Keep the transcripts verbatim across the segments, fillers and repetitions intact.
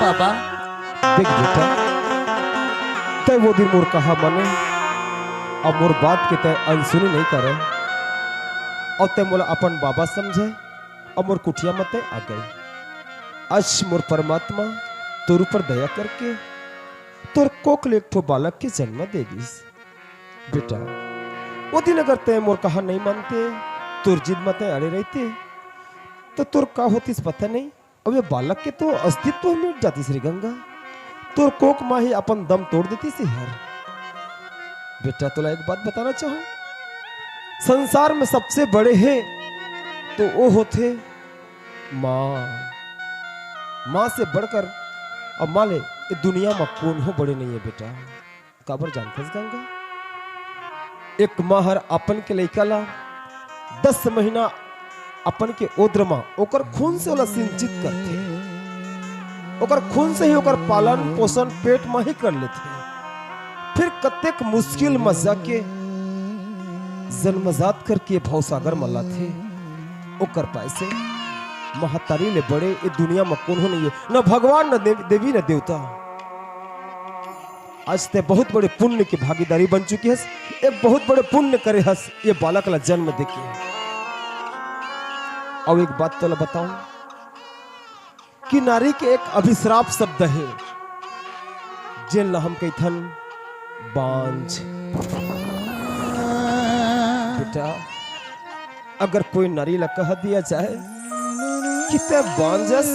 बाबा। देख बेटा, तैं वो दिन मोर कहा माने, अउ मोर बात के तैं अनसुनी नइ करे, अउ तैं मोला अपन बाबा समझे, अउ मोर कुटिया म तैं आ गए। आज मोर परमात्मा तोर ऊपर दया करके तोर कोख ले एक ठो बालक के जन्म दे दिस। बेटा, वो दिन अगर तैं मोर कहा नइ मानते, तोर जिद म तैं अड़े रहिते, त तोर का होतिस पता नइ। अब ये बालक के तो अस्तित्व मिट जातिस रे गंगा। तोर कोख माँ ही अपन दम तोड़ देतिस हे यार। बेटा, तोला एक बात बताना चाहूँ, संसार में सबसे बड़े हे तो वो होथे माँ। माँ से बढ़कर, अब माँ ले, ये दुनिया में कोनो बड़े नइ हे बेटा। काबर जानथस गंगा? एक माँ हर अपन के लइका ला दस महीना अपन के उदर म ओकर खून से ओला सिंचित करथे, ओकर खून से ही ओकर पालन पोषण पेट म ही कर लेथे। फिर कतेक मुश्किल म जाके जन्मजात करके भवसागर म लाथे। ओकर पाय से महतारी ले बड़े ए दुनिया म कोनो नइ हे, न भगवान, न देव-, देवी, न देवता। आज तैं बहुत बड़े पुण्य के भागीदारी बन चुके हस, एक बहुत बड़े पुण्य करे हस ये बालक ला जन्म देके। अउ एक बात तोला बताऊं कि नारी के एक अभिश्राप शब्द हे, जेन ला हम कहिथन बांझ। बेटा, अगर कोई नारी ला कह दिया जाए कि तैं बांझ अस,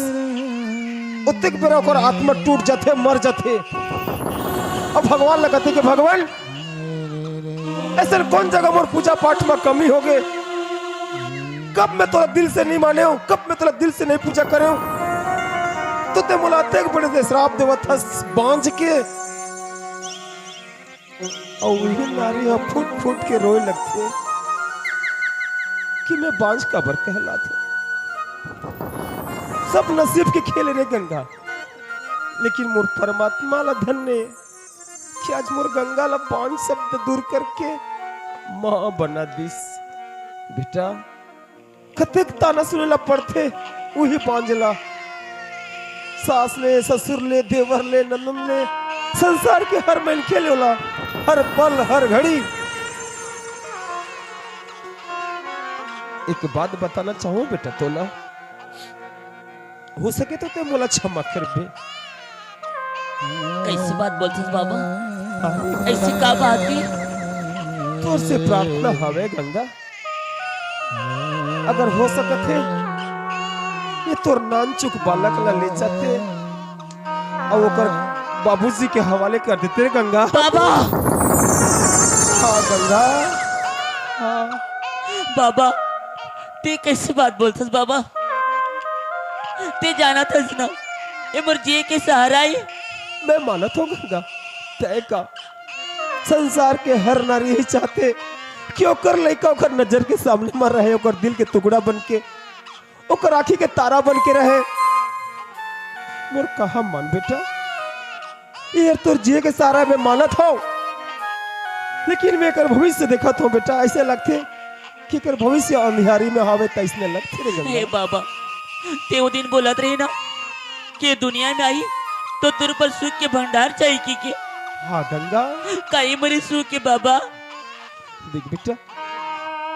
ओतेक बेरा ओकर आत्मा टूट जाथे, मर जाथे। अब भगवान ला कथे कि भगवान, अइसन कौन जगह मोर पूजा पाठ म कमी होगे? कब मैं तोला दिल से नइ मानेंव, कब मैं तोला दिल से नइ पूजा करेंव, त तैं मोला अतेक बड़े से श्राप देवत हस बांझ के। अउ उही नारी ह फूट फूट के रोए लगथे कि मैं बांझ काबर कहलात हंव। सब नसीब के खेल रे गंगा, लेकिन मोर परमात्मा ला धन्य कि आज मोर गंगा ला बांझ शब्द दूर करके माँ बना दिस। बेटा, कतेक ताना सुने ला पड़थे उही बांझ ला। सास ले, ससुर ले, देवर ले, ननद ले, संसार के हर मनखे ले ओला, हर पल, हर घड़ी। एक बात बताना चाहूं बेटा तोला, हो सके तो तैं मोला क्षमा करबे। कइसे बात बोलथस बाबा? हाँ। अइसे का बात हे? तोर से प्रार्थना हवे गंगा, अगर हो सकत हे, ये तोर नानचुक बालक ला ले जाते, अउ ओकर बाबूजी के हवाले कर देते रे गंगा। बाबा! हाँ गंगा, हाँ। बाबा, तैं कइसे बात बोलथस बाबा? तैं जानत हस ना, ये मोर जिए के सहारा हे। मैं मानत हंव गंगा, तैं का संसार के हर नारी ही चाहथे कि ओकर लइका ओकर नजर के सामने म रहे, ओकर दिल के टुकड़ा बन के, ओकर आँखी के तारा बन के रहे। मोर कहा मान बेटा, ये तोर जिए के सहारा मैं मानत हंव, लेकिन मैं एकर भविष्य देखत हंव बेटा, अइसे लगथे कि एकर भविष्य अंधियारी में हवे, त अइसने लगथे रे गंगा। हे बाबा, तैं वो दिन बोलत रहे ना कि दुनिया में आही तो तोर ऊपर सुख के भंडार चाही कहिके। हाँ गंगा। का ये मरे सुख के बाबा? देख बेटा,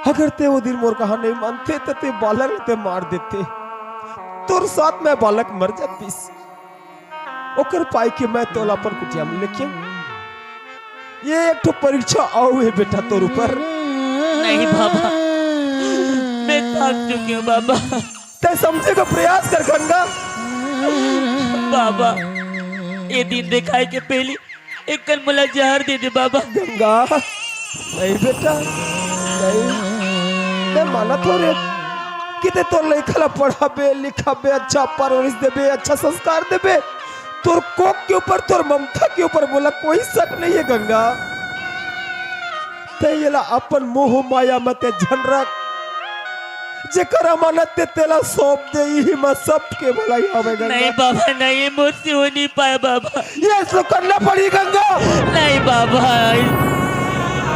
अगर तैं वो दिन मोर कहा नइ मानते त तैं बालक ला तैं मार देते, तोर साथ में बालक मर जातिस। ओकर पाय के मैं तोला अपन कुटिया में लेके आऊं। ये एक ठो परीक्षा अउ हे बेटा तोर ऊपर। नहीं बाबा, मैं थक चुके हंव बाबा। तैं समझे का प्रयास कर गंगा। बाबा, ये दिन देखाय के पहिली एक कन मोला जहर दे दे बाबा। गंगा, नहीं बेटा, नहीं। मैं मानत हंव रे कि तैं तोर लइका ला पढ़ाबे, लिखाबे, अच्छा परवरिश देबे, अच्छा संस्कार देबे। तोर कोख के ऊपर, तोर ममता के ऊपर मोला कोई शक नइ हे गंगा। तैं येला अपन मोह माया म तैं झन रख। जेकर अमानत तैं तेला सौंप दे, इही म सबके भलाई हवे गंगा। नहीं बाबा, नहीं, मोर से हो नहीं पाए बाबा। ये तो करना पड़ी गंगा। नहीं बाबा,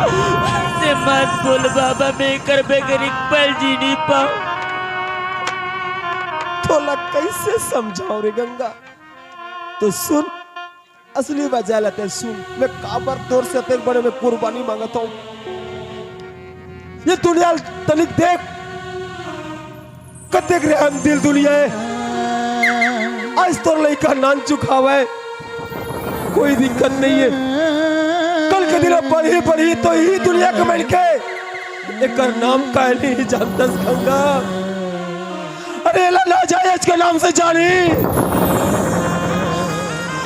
ऐसे मत बोल बाबा, मैं एकर बगैर एक पल जी नहीं पाऊं। तोला कइसे समझाऊं रे गंगा? तो सुन, असली वजह ला ते सुन, मैं काबर तोर से अतेक बड़े मैं कुर्बानी मांगत हूँ। ये दुनिया तनिक देख, कतेक रहम दिल दुनिया है। आज तोर लइका नानचुक हावय, कोई दिक्कत नहीं है। कल के दिन पढ़ी पढ़ी तो ही दुनिया के मनखे एकर नाम काहे नहीं जानतस गंगा? अरे एला नाजायज के नाम से जानी,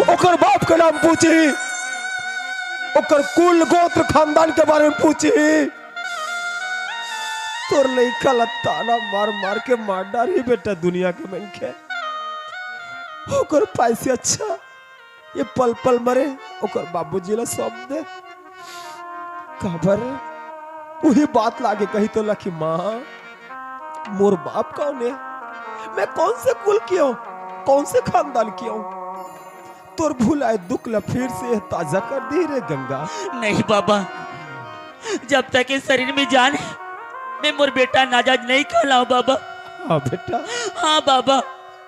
ओकर बाप के नाम पूछी, ओकर कुल गोत्र खानदान के बारे में पूछी। तोर लइका ला ताना मार मार के मार डारही बेटा दुनिया के मनखे। ओकर पाय से अच्छा ये पल पल मरे ओकर बाबूजी ला सौंप दे। काबर उही बात लागे कही तो लखी माँ, मोर बाप कौन है? मैं कौन से कुल की हूँ, कौन से खानदान की हूँ? तोर भुलाए दुख ला फिर से ताजा कर दी रे गंगा। नहीं बाबा, जब तक ये शरीर में जान है, मैं मोर बेटा नाजायज नहीं कहलाऊं बाबा। हाँ बेटा। हाँ बाबा,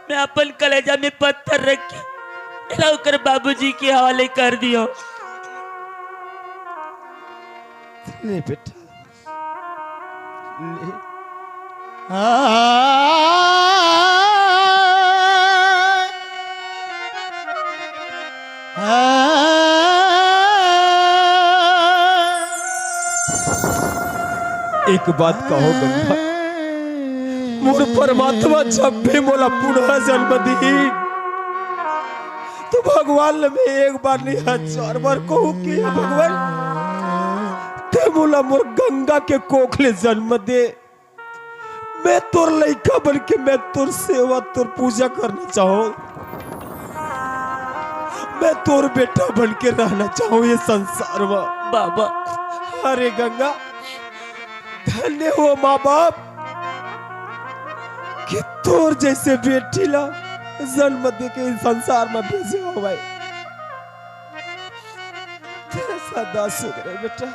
मैं अपन कलेजा में पत्थर रख के एला ओकर बाबूजी के हवाले कर दियो। ले बेटा, ले। एक बात कहो गंगा, मोर परमात्मा जब भी मोला पुनः जन्म दी, तो भगवान ले मैं एक बार नहीं, हजार बार कहूँ कि हे भगवान, ते मोला मोर गंगा के कोख ले जन्म दे। मैं तोर लइका बन के मैं तोर सेवा, तोर पूजा करना चाहूँ। मैं तोर बेटा बन के रहना चाहूँ ये संसार में। बाबा। अरे गंगा, धन्य हो माँ बाप कि तोर जैसे बेटी ला जन्म दे के इस संसार में भेजे हो भाई। सदा सुख रहे बेटा।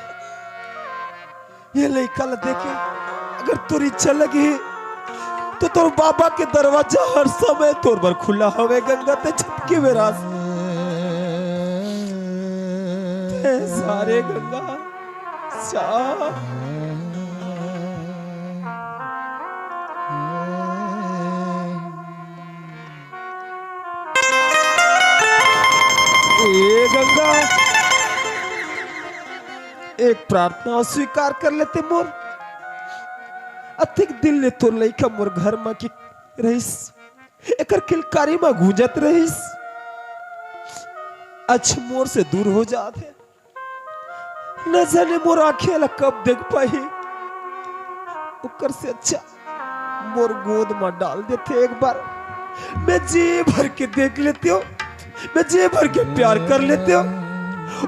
ये लइका ला देखे, अगर तोर इच्छा लगी तो तोर बाबा के दरवाजा हर समय तोर बर खुला हवे गंगा, ते छपके बेरास। ते सारे गंगा चा। ए गंगा, एक प्रार्थना स्वीकार कर लेते मोर। अतिक दिन ले तोर लइका मोर घर म के रहिस, एकर किलकारी म गूंजत रहिस, आज मोर से दूर हो जात हे। न जाने मोर आँखें ला कब देख पाही। ओकर से अच्छा मोर गोद म डाल देते एक बार, मैं जी भर के देख लेते हो, मैं जी भर के प्यार कर लेते हो।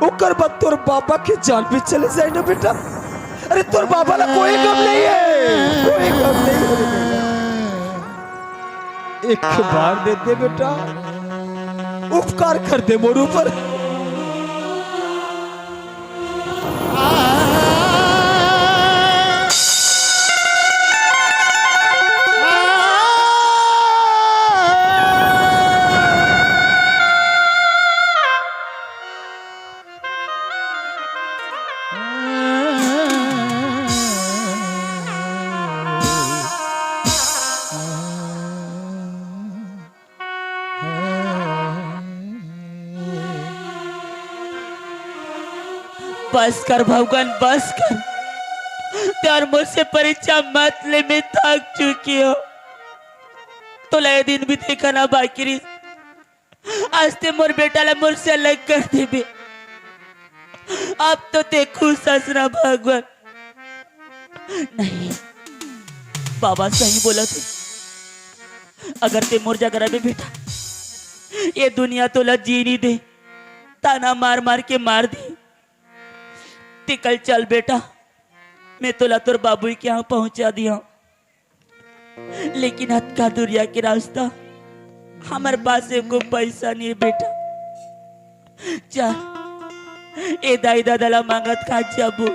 ओकर बाद तोर बाबा के जान भी चले जाए ना बेटा। अरे तोर बाबा ला कोई गम नहीं है, कोई गम नहीं है। एक बार दे दे बेटा, उपकार कर दे मोर ऊपर। बस कर भगवान, बस कर। ते मोर से परीक्षा मत ले, मैं थक चुकी हूँ। तोला ये दिन भी देखना बाकी रहिस। आज ते मोर बेटा ला मोर से अलग कर देबे। अब तो ते खुश हस ना भगवान। नहीं, बाबा सही बोलत हे। अगर ते मोर जगह रहबे बेटा, ये दुनिया तोला जीए नहीं दे, ताना मार मार के मार दी। ते कल चल बेटा, मैं तोला तोर बाबू के यहाँ पहुँचा दिया। लेकिन अतका दुरिया के रास्ता, हमर पास एको पैसा नहीं हे बेटा। चल, ए दाई ददा ला मांगत खा जाबो।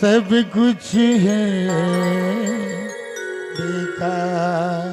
सब कुछ है बेकार।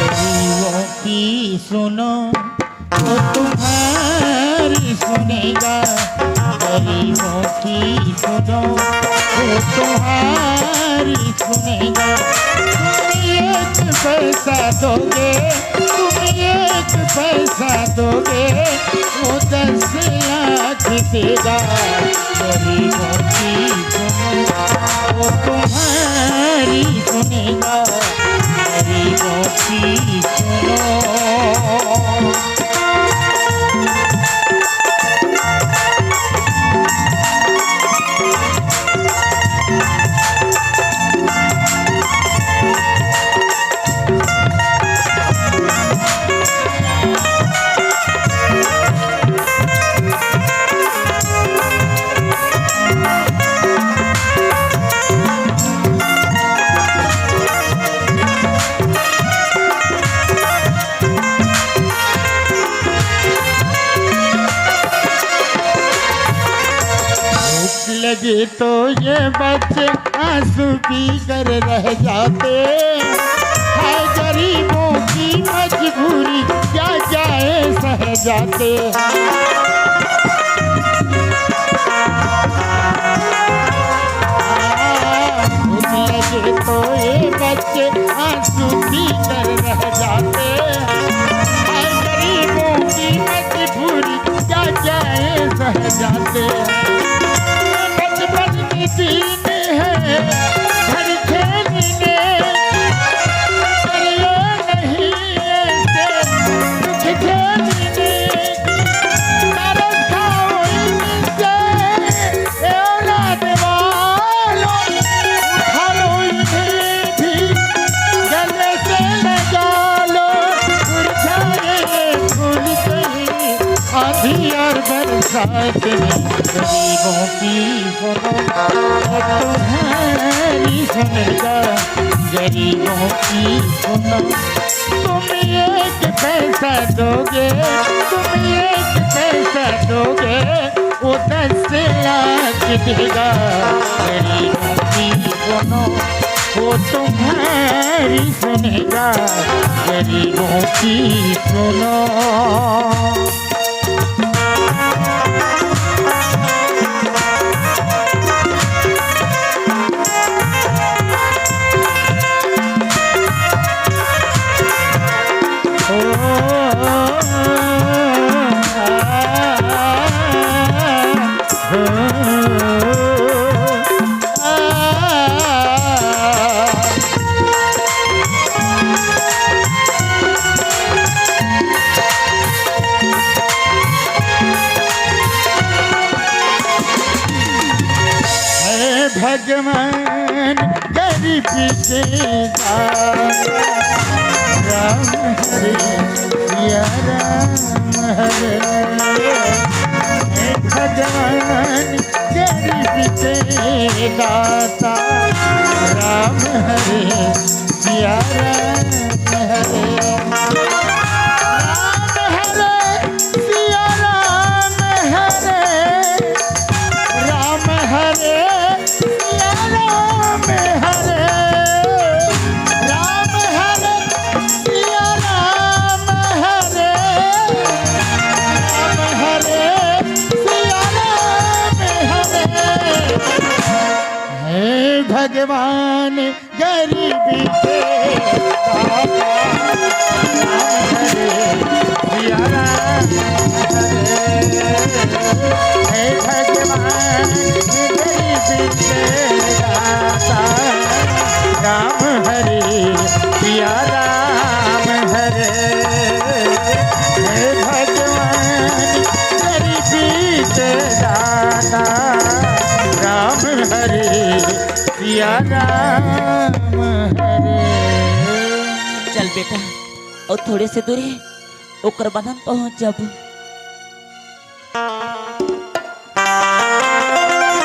गरीबों की सुनो, वो तुम्हारी सुनेगा। गरीबों की सुनो, वो तुम्हारी सुनेगा। तुम एक पैसा दोगे, तुम एक पैसा दोगे, वो दस लाख देगा। गरीबों की सुनो, वो तुम्हारी सुनेगा। गरीबों की सुनो। भूख लगे तो ये बच्चे आंसू पी कर रह जाते। है गरीबों की मजबूरी, क्या क्या ये सह जाते। भूख लगे तो ये बच्चे आंसू पी कर रह जाते। है गरीबों की मजबूरी, क्या क्या ये सह जाते। बचपन के दिन है, घर खेलने, पर ये नहीं ऐसे दुख झेलने। तरस खाओ इनसे, ए औलाद वालों, उठा लो इन्हें भी, गले से लगा लो, उड़ जाए भूल कहीं आंधी और बरसात में। गरीबों की सुनो, वो तुम्हारी सुनेगा। गरीबों की सुनो, तुम एक पैसा दोगे, तुम एक पैसा दोगे, वो दस लाख देगा। गरीबों की सुनो, वो तुम्हारी सुनेगा। गरीबों की सुनो। हे भगवान गरीब के दाता, राम हरे सिया राम हरे। हे भगवान गरीब के दाता, राम हरे सिया राम हरे। राम हरे सिया राम हरे। राम हरे सिया राम हरे। राम हरे सिया राम हरे। राम हरे सिया राम हरे। हे भगवान गरीबी के दाता, राम हरे सिया राम हरे। हे भगवान गरीबी के दाता, राम हरे सिया राम हरे। हे भगवान राम हरे। चल बेटा, अउ थोड़े से दूर हे, ओकर बाद हम पहुंच जाबो।